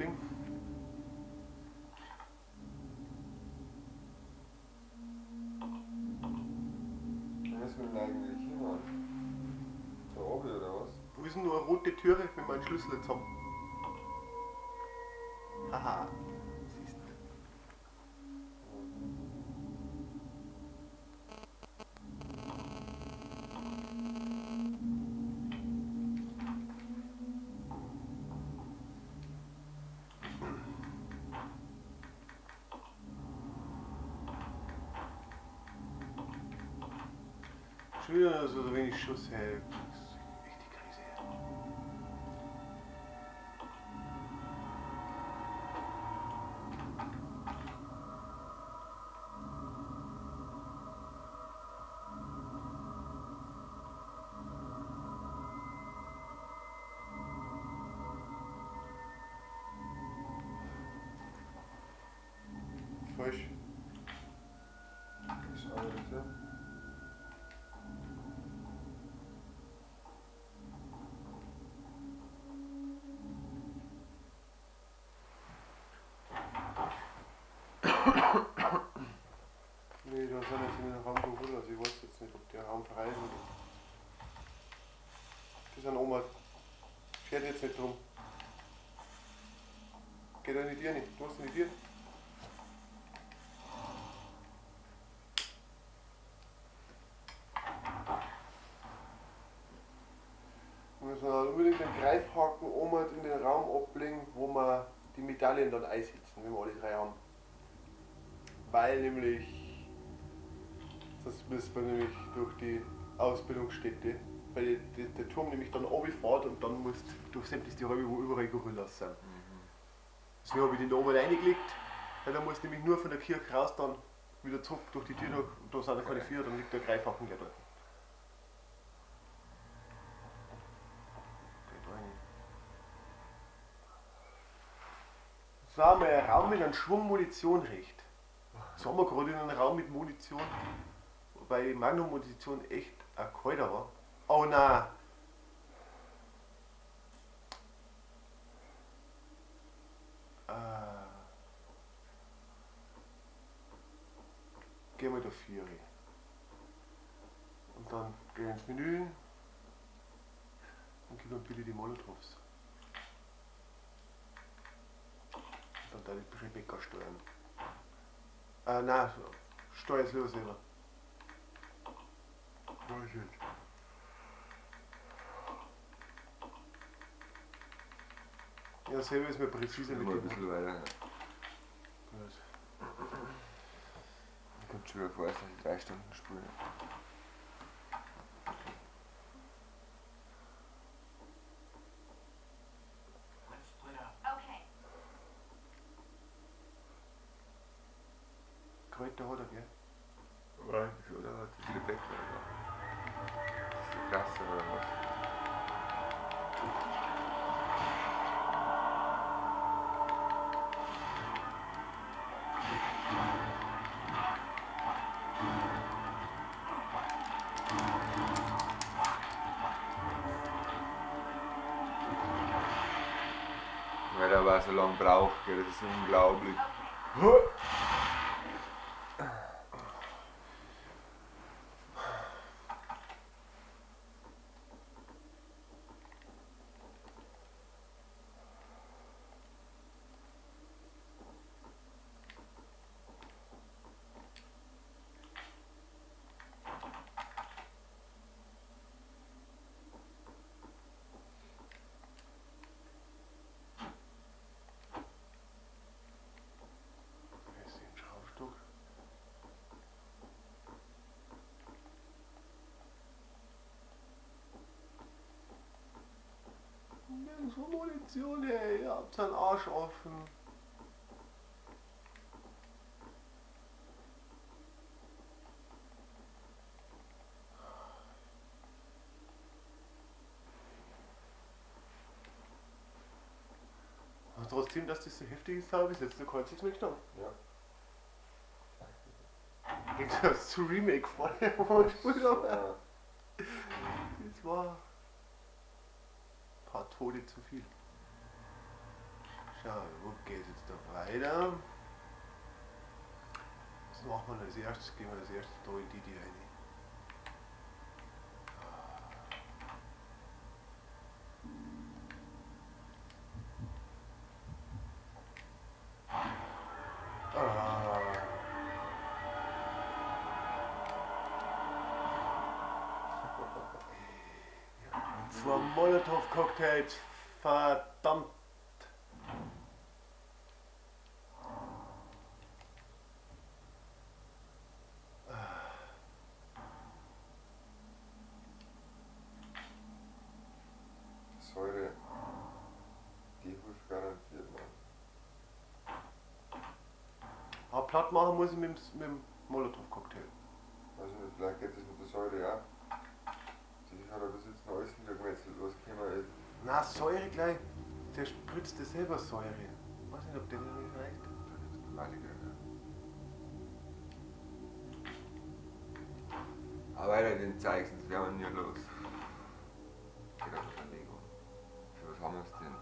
ablegen. Wo müssen wir denn eigentlich hin, Mann? Da oben oder was? Wo ist denn nur eine rote Türe, wenn wir einen Schlüssel jetzt haben? Haha, siehst du. Schon wieder so wenig Schuss, hey. Das ist echt die Krise. Falsch. Ist eine Tür. Nee, da sind jetzt in den Raum geholt, also ich weiß jetzt nicht, ob der Raum frei ist oder nicht. Die sind oben. Schert jetzt nicht drum. Geht da in die Tür nicht. Du hast in die Tür. Wir müssen halt unbedingt den Greifhaken oben in den Raum ablegen, wo wir die Medaillen dann einsetzen, wenn wir alle drei haben. Weil nämlich, das müssen wir nämlich durch die Ausbildungsstätte, weil der Turm nämlich dann runterfährt und dann musst du durch sämtliche Räume, wo überall Gorillas sind. Deswegen habe ich den da oben reingelegt, weil da musst du nämlich nur von der Kirche raus, dann wieder zurück durch die Tür durch, und da sind dann keine vier, dann liegt der Greifhaken gleich dort. Das war mal ein Raum mit einem Schwung Munition recht. Das haben wir gerade in einem Raum mit Munition, wobei die Magnum-Munition echt ein Kalter war. Oh nein! Geh mal da 4. Und dann geh ins Menü und gib mir bitte die Molotovs. Und dann da die Rebecca steuern. Nein, steuer es lieber selber. Weiß ich. Ja, selber ist mir präziser mit dem. Ein dem. bisschen weiter. Gut. Ich kommt schon wieder vor, dass ich 3 Stunden spiele. Okay. Kräuter hat er, gell? Weiß ich, oder? Hat die Rebecca, oder? Das ist so krass, oder was? Weil der aber so lange braucht, gell? Das ist unglaublich. Okay. Nirgendwo Munition, ey, ihr habt seinen Arsch offen. Aber trotzdem, dass das so heftig ist, habe ich jetzt noch kein einziges mitgenommen. Ja. Im Gegensatz zu Remake vorher, wo wir gespielt haben. Ja. Das war ein paar Tode zu viel. Schau, wo geht jetzt da weiter? Was machen wir als erstes? Gehen wir als erstes da in die rein. Ah. Zwei Molotow-Cocktails, verdammt! Säure, die hilft garantiert, Mann. Aber platt machen muss ich mit dem Molotow-Cocktail. Weiß nicht, vielleicht geht es mit der Säure auch. Die hat er bis jetzt noch alles niedergemetzelt, was gekommen ist. Na, Säure gleich. Der spritzt ja selber Säure. Ich weiß nicht, ob der nicht reicht. Da gibt's Malige, ne? Aber weiter den Zeug, sonst wären wir nie los. Geht auch noch ein Lego. Für was haben wir es denn?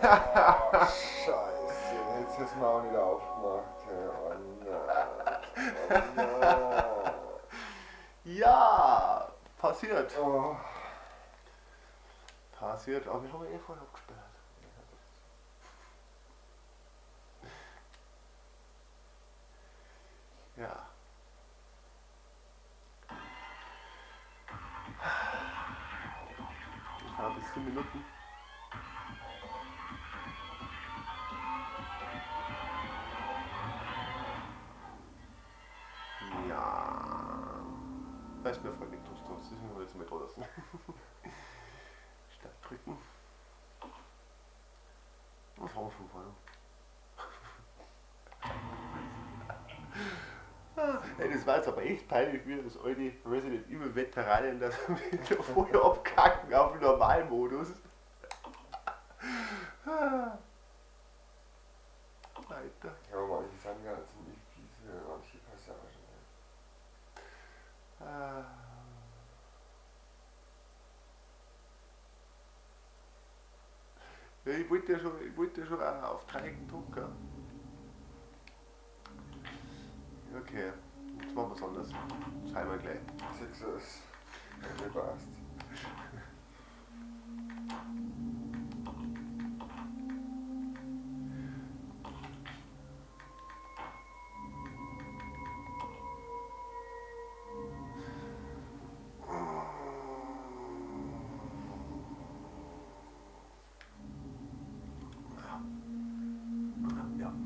Oh, Scheiße, jetzt hast du mir auch nicht aufgemacht. Oh nein. Oh nein. Ja, passiert. Oh. Passiert, aber wir haben ja eh vorher abgesperrt. Ja. Ich habe bis 7 Minuten. Ja. Weiß mir voll nicht, das müssen wir jetzt mal draußen. Start drücken. Und fahren wir von vorne. Ey, das war jetzt aber echt peinlich, wie das alte Resident Evil Veteranen das wieder vorher abkacken auf den Normalmodus. Alter. Ja, aber manche sind ja ziemlich fies, manche Passagen. Ja, ich wollte ja schon auch auf Dreiecken drucken. Okay, jetzt machen wir es anders. Schreiben wir gleich. Sechs ist. Mir passt.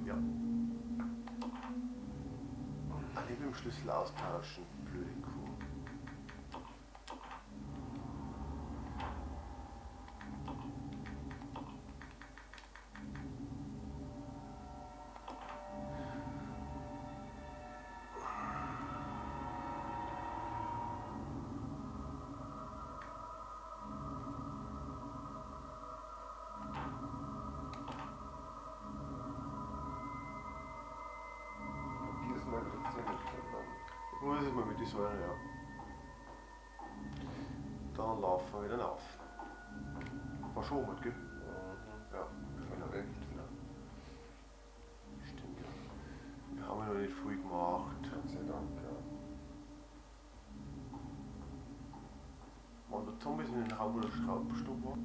Ja. Ich will den Schlüssel austauschen, blöde Kuh. Wo ist es mal mit die Säure, ja. Dann laufen wir wieder auf. War schon mit, gell? Mhm. Ja, genau. Genau. Stimmt, ja. Wir haben ja noch nicht viel gemacht. Gott sei Dank, ja. Waren da Zombies in den Raum, wo der Schraubenstopp war?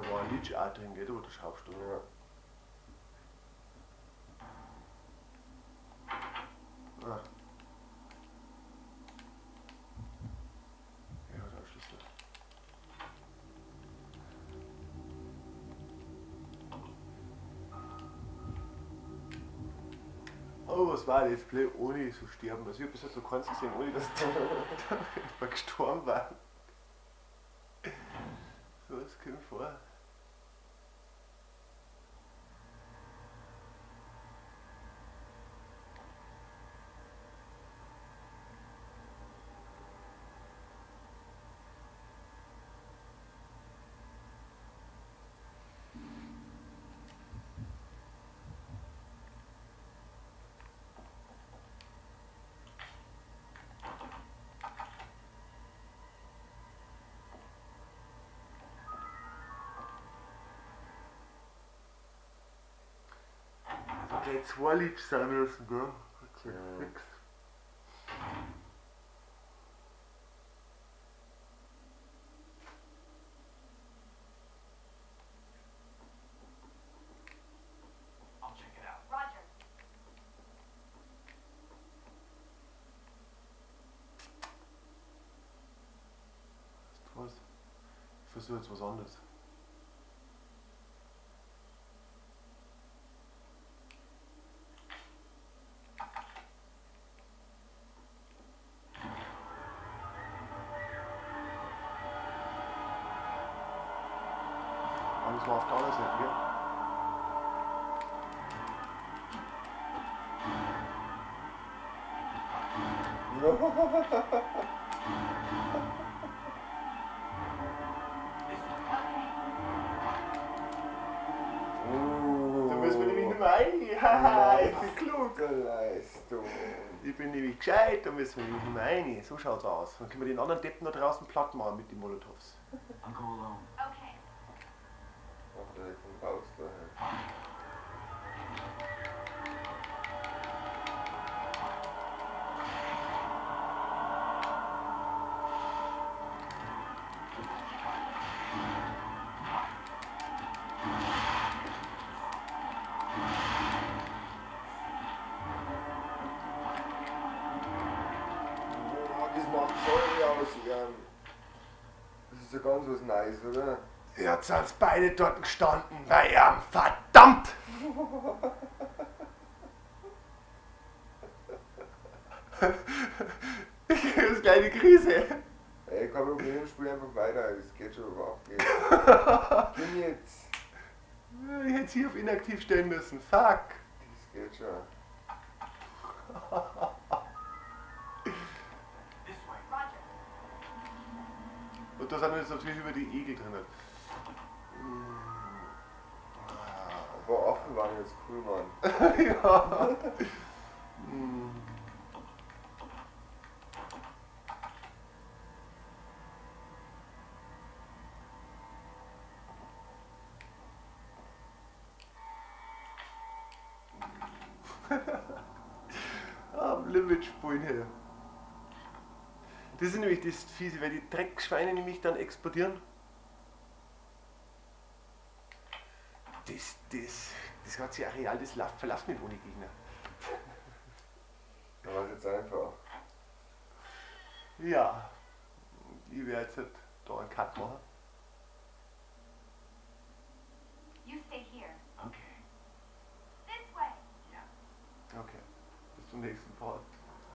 Da war ein Leech auch drin, gell, da wo du schaust, oder? Ja. Ah. Er hat einen Schlüssel. Oh, was war das Play ohne zu sterben? Also ich hab bis jetzt noch keins gesehen, ohne dass da gestorben war. So was kommt vor. Gleich zwei Leech sein müssen, gell? Okay, Ja. fix. I'll check it out. Roger. Weißt du was? Ich versuche jetzt was anderes. Alles war auf der anderen Seite, gell? Da müssen wir nämlich nicht mehr rein. Haha, ich bin klug. Leistung. Ich bin nämlich gescheit, da müssen wir nämlich nicht mehr rein. So schaut's aus. Dann können wir den anderen Deppen da draußen platt machen mit den Molotovs. I'll go alone. Okay. Ach, der kommt raus da. Boah, das macht Säure aus, Jan. Das ist ja ganz was Neues, oder? Jetzt sind beide dort gestanden bei ihm. Verdammt! Ich krieg jetzt gleich die Krise. Ey, kein Problem, spiel einfach weiter, das geht schon überhaupt nicht. Bin jetzt. Ich hätte hier auf inaktiv stellen müssen. Fuck. Das geht schon. This way. Roger. Und da sind jetzt natürlich über die Egel drin. Aber offen waren jetzt cool, Mann. Ja. Hm. Am Limit spulen hier. Das ist nämlich das Fiese, weil die Dreckschweine nämlich dann explodieren. Das ganze Areal, das verlässt nicht ohne Gegner. Da war es jetzt einfach. Ja, ich werde jetzt halt da einen Cut machen. You stay here. Okay. This way. Yeah. Okay, bis zum nächsten Part.